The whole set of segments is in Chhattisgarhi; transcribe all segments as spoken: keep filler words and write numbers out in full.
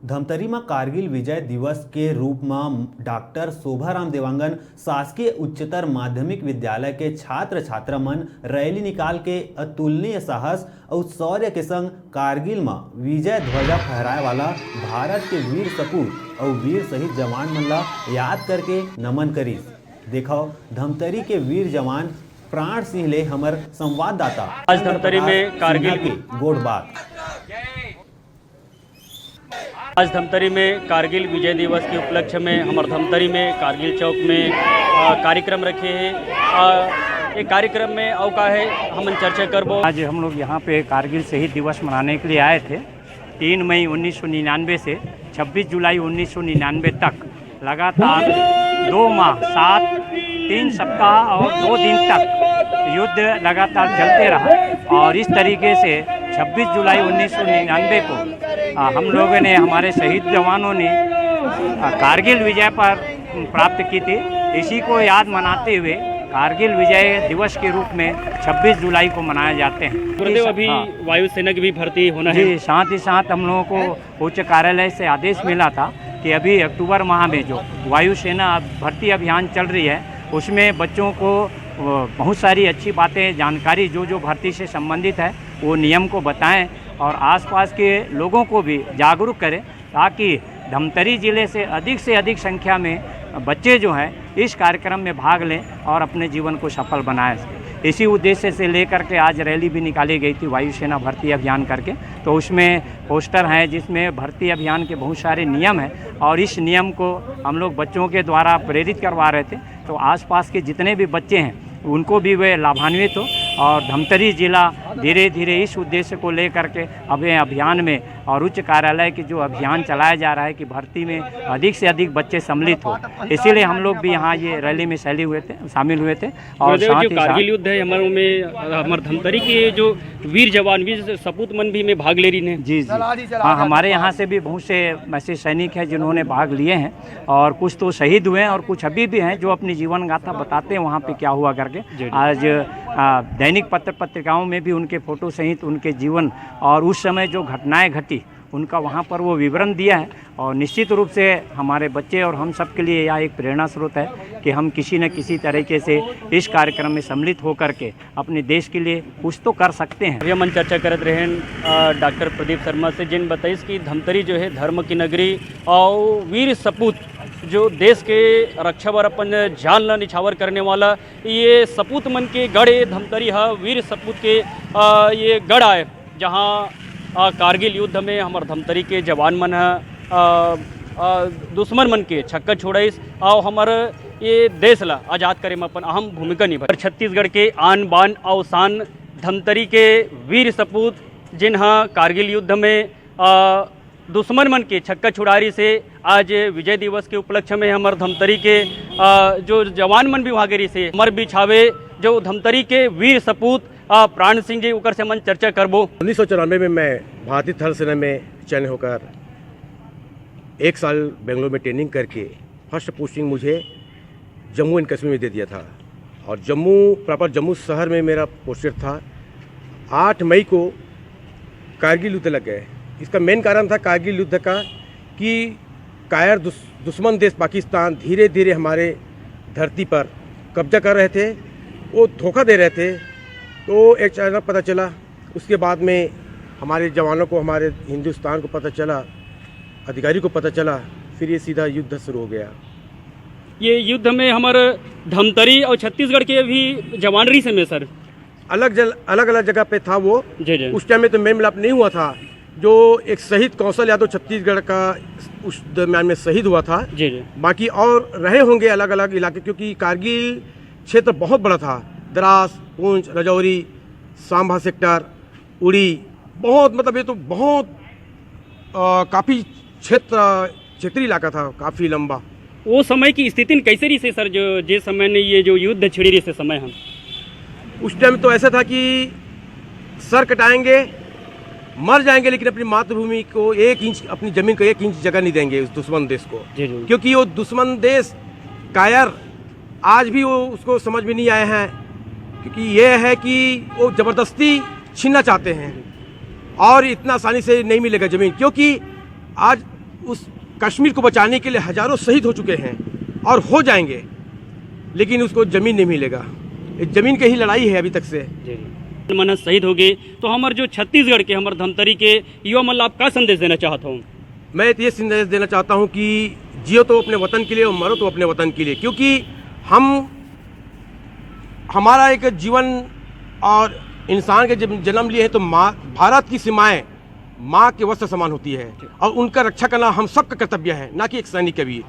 धमतरी म कारगिल विजय दिवस के रूप म डॉक्टर शोभाराम देवांगन शासकीय उच्चतर माध्यमिक विद्यालय के छात्र छात्रा मन रैली निकाल के अतुलनीय साहस अउ शौर्य के संग कारगिल म विजय ध्वजा फहराए वाला भारत के वीर सपूत अउ वीर शहीद जवान मन ला याद करके नमन करिस। देखव धमतरी के वीर जवान प्राण सिंह ले हमर संवाददाता आज धमतरी में कारगिल के गोठ बात। आज धमतरी में कारगिल विजय दिवस के उपलक्ष्य में हमर धमतरी में कारगिल चौक में अ, कार्यक्रम रखे हे। अ, ये कार्यक्रम में अउ का हे, हमन चर्चा करबो। आज हम लोग यहाँ पे कारगिल शहीद दिवस मनाने के लिए आए थे। तीन मई उन्नीस सौ निन्यानवे से छब्बीस जुलाई उन्नीस सौ निन्यानवे तक लगातार दो माह, सात, तीन सप्ताह और दो दिन तक युद्ध लगातार चलते रहा और इस तरीके से छब्बीस जुलाई उन्नीस सौ निन्यानवे को, आ, हम लोगों ने, हमारे शहीद जवानों ने, आ, कारगिल विजय पर प्राप्त की थी। इसी को याद मनाते हुए कारगिल विजय दिवस के रूप में छब्बीस जुलाई को मनाया जाते हैं। गुरुदेव, अभी हाँ। वायुसेना की भी भर्ती होना है। जी, साथ ही साथ हम लोगों को उच्च कार्यालय से आदेश मिला था कि अभी अक्टूबर माह में जो वायुसेना भर्ती अभियान चल रही है, उसमें बच्चों को, अ, बहुत सारी अच्छी बातें, जानकारी जो जो भर्ती से संबंधित है, वो नियम को बताएं और आसपास के लोगों को भी जागरूक करें, ताकि धमतरी जिले से अधिक से अधिक संख्या में बच्चे जो हैं, इस कार्यक्रम में भाग लें और अपने जीवन को सफल बनाएं। इसी उद्देश्य से लेकर के आज रैली भी निकाली गई थी, वायुसेना भर्ती अभियान करके। तो उसमें पोस्टर हैं, जिसमें भर्ती अभियान के बहुत सारे नियम हैं और इस नियम को हम लोग बच्चों के द्वारा प्रेरित करवा रहे थे। तो आसपास के जितने भी बच्चे हैं, उनको भी वे लाभान्वित हो और धमतरी जिला धीरे धीरे इस उद्देश्य को लेकर के अभी अभियान में और उच्च कार्यालय के जो अभियान चलाया जा रहा है कि भर्ती में अधिक से अधिक बच्चे सम्मिलित हो, इसीलिए हम लोग भी यहाँ ये रैली में शामिल हुए थे, शामिल हुए थे। और गुरुदेव, साथ जो ही साथ कारगिल युद्ध है हमारे में, हमारे धमतरी के जो वीर जवान, वीर सपूत मन भी में भाग ले रही हैं। जी, जी। हाँ, हमारे यहाँ से भी बहुत से ऐसे सैनिक हैं जिन्होंने भाग लिए हैं और कुछ तो शहीद हुए हैं और कुछ अभी भी हैं जो अपनी जीवन गाथा बताते हैं वहाँ पे क्या हुआ करके। जी, जी। आज, आ, दैनिक पत्र पत्रिकाओं में भी उनके फोटो सहित उनके जीवन और उस समय जो घटनाएं घटी, उनका वहाँ पर वो विवरण दिया है। और निश्चित रूप से हमारे बच्चे और हम सब के लिए यह एक प्रेरणा स्रोत है कि हम किसी न किसी तरीके से इस कार्यक्रम में सम्मिलित होकर के अपने देश के लिए कुछ तो कर सकते हैं। अभी हमन चर्चा करत रहेन, अ, डॉक्टर प्रदीप शर्मा से, जिन बताइस कि धमतरी जो है धर्म की नगरी और वीर सपूत जो देश के रक्षा बर अपन जान ला निछावर करने वाला ये सपूत मन के गढ़, ये धमतरी ह वीर सपूत के, अ, ये गढ़ आय, जहाँ, अ, कारगिल युद्ध में हमर धमतरी के जवान मन ह, अ, अ, दुश्मन मन के छक्का छोड़ाइस और हमर ये देश ला आजाद करे में अपन अहम भूमिका निभाइस। छत्तीसगढ़ के आन बान और शान धमतरी के वीर सपूत, जिन ह कारगिल युद्ध में, अ, दुश्मन मन के छक्का छुड़ारी से आज विजय दिवस के उपलक्ष्य में हमर धमतरी के, अ, जो जवान मन भी वहाँ गिरी से हमर बिछावे जो धमतरी के वीर सपूत, अ, प्राण सिंह जी, ओकर से हमन चर्चा करबो। उन्नीस सौ चौरानवे में मैं भारतीय थल सेना में चयन होकर एक साल बेंगलोर में ट्रेनिंग करके फर्स्ट पोस्टिंग मुझे जम्मू एंड कश्मीर में दे दिया था और जम्मू, प्रॉपर जम्मू शहर में मेरा पोस्टेड था। आठ मई को कारगिल युद्ध लग गए। इसका मेन कारण था कारगिल युद्ध का कि कायर दुस-, दुश्मन देश पाकिस्तान धीरे धीरे हमारे धरती पर कब्जा कर रहे थे, वो धोखा दे रहे थे। तो अचानक पता चला, उसके बाद में हमारे जवानों को, हमारे हिंदुस्तान को पता चला, अधिकारी को पता चला, फिर ये सीधा युद्ध शुरू हो गया। ये युद्ध में हमर धमतरी और छत्तीसगढ़ के भी जवान रही से में सर? अलग जल-, अलग-अलग जगह पे था वो। जी, जी। उस टाइम में तो मेल मिलाप नहीं हुआ था। जो एक शहीद कौशल यादव छत्तीसगढ़ का उस दरमियान में शहीद हुआ था। जी, जी। बाकी और रहे होंगे अलग-अलग इलाके, क्योंकि कारगिल क्षेत्र बहुत बड़ा था। द्रास, पुंछ, राजौरी, सांभा सेक्टर, उड़ी, बहुत, मतलब, ये तो बहुत, अ, काफ़ी क्षेत्र, क्षेत्रीय इलाका था, काफ़ी लंबा। वो समय की स्थिति कैसे रही से सर, जो, जे समय ने ये जो युद्ध छिड़ी रही से समय हम? उस टाइम तो ऐसा था कि सर कटाएंगे, मर जाएंगे, लेकिन अपनी मातृभूमि को एक इंच, अपनी ज़मीन को एक इंच जगह नहीं देंगे उस दुश्मन देश को। जी, जी। क्योंकि वो दुश्मन देश कायर आज भी वो, उसको समझ में नहीं आया है, क्योंकि ये है कि वो ज़बरदस्ती छीनना चाहते हैं और इतना आसानी से नहीं मिलेगा ज़मीन, क्योंकि आज उस कश्मीर को बचाने के लिए हजारों शहीद हो चुके हैं और हो जाएंगे, लेकिन उसको जमीन नहीं मिलेगा। ये जमीन की ही लड़ाई है अभी तक से। जी। मन शहीद हो गए, तो हमर जो छत्तीसगढ़ के, हमर धमतरी के युवा मन ला आप का संदेश देना चाहत हो? मैं तो ये संदेश देना चाहता हूँ कि जियो तो अपने वतन के लिए और मरो तो अपने वतन के लिए, क्योंकि हम, हमारा एक जीवन और इंसान के जब जन्म लिए हैं तो माँ, भारत की सीमाएं माँ के वस्त्र समान होती है और उनका रक्षा करना हम सबका कर्तव्य है, ना कि एक सैनिक का भी।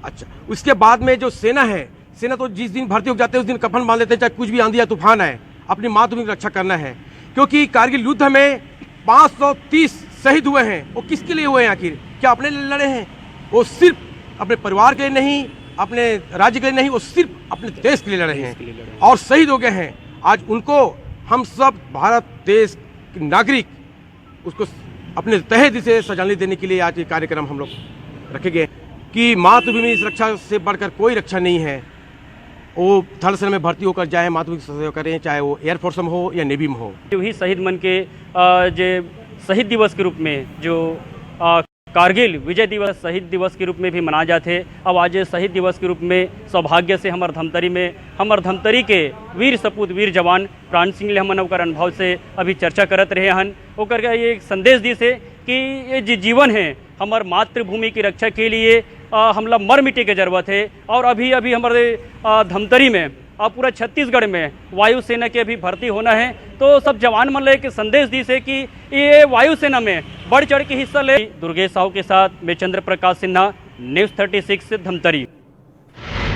अच्छा, उसके बाद में जो सेना है, सेना तो जिस दिन भर्ती हो जाते हैं उस दिन कफन बांध लेते हैं, चाहे कुछ भी आंधी या तूफान आए, अपनी मातृभूमि की रक्षा करना है। क्योंकि कारगिल युद्ध में पाँच सौ तीस शहीद हुए हैं, वो किसके लिए हुए हैं आखिर? क्या अपने लिए लड़े हैं? वो सिर्फ अपने परिवार के लिए नहीं, अपने राज्य के लिए नहीं, वो सिर्फ अपने देश के लिए लड़े हैं के लिए लड़े हैं। और शहीद हो गए हैं। आज उनको हम सब भारत देश के नागरिक उसको अपने तहे दिल से श्रद्धांजलि देने के लिए आज ये कार्यक्रम हम लोग रखे गए कि मातृभूमि की रक्षा से बढ़कर कोई रक्षा नहीं है। वो थल सेना में भर्ती होकर जाए, मातृभूमि की सेवा करें, चाहे वो एयरफोर्स में हो या नेवी में हो। वही शहीद मन के अ, जे शहीद दिवस के रूप में जो अ, कारगिल विजय दिवस शहीद दिवस के रूप में भी मनाया जाते। अब आज शहीद दिवस के रूप में सौभाग्य से हमर धमतरी में, हमर धमतरी के वीर सपूत, वीर जवान प्राण सिंह ले हमन ओकर अनुभव से अभी चर्चा करत रहे हन। ओकर का ये एक संदेश दिस हे कि ये जे जीवन है हमर मातृभूमि की रक्षा के लिए, अ, हमला मर मिटे के जरूरत है। और अभी अभी हमारे अ, धमतरी में और पूरा छत्तीसगढ़ में वायुसेना के अभी भर्ती होना है, तो सब जवान मन ला एक संदेश दिस हे कि ये वायुसेना में बढ़ चढ़ के हिस्सा ले। दुर्गेश साहू के साथ मैं Chandra Prakash Sinha, news thirty six Dhamtari.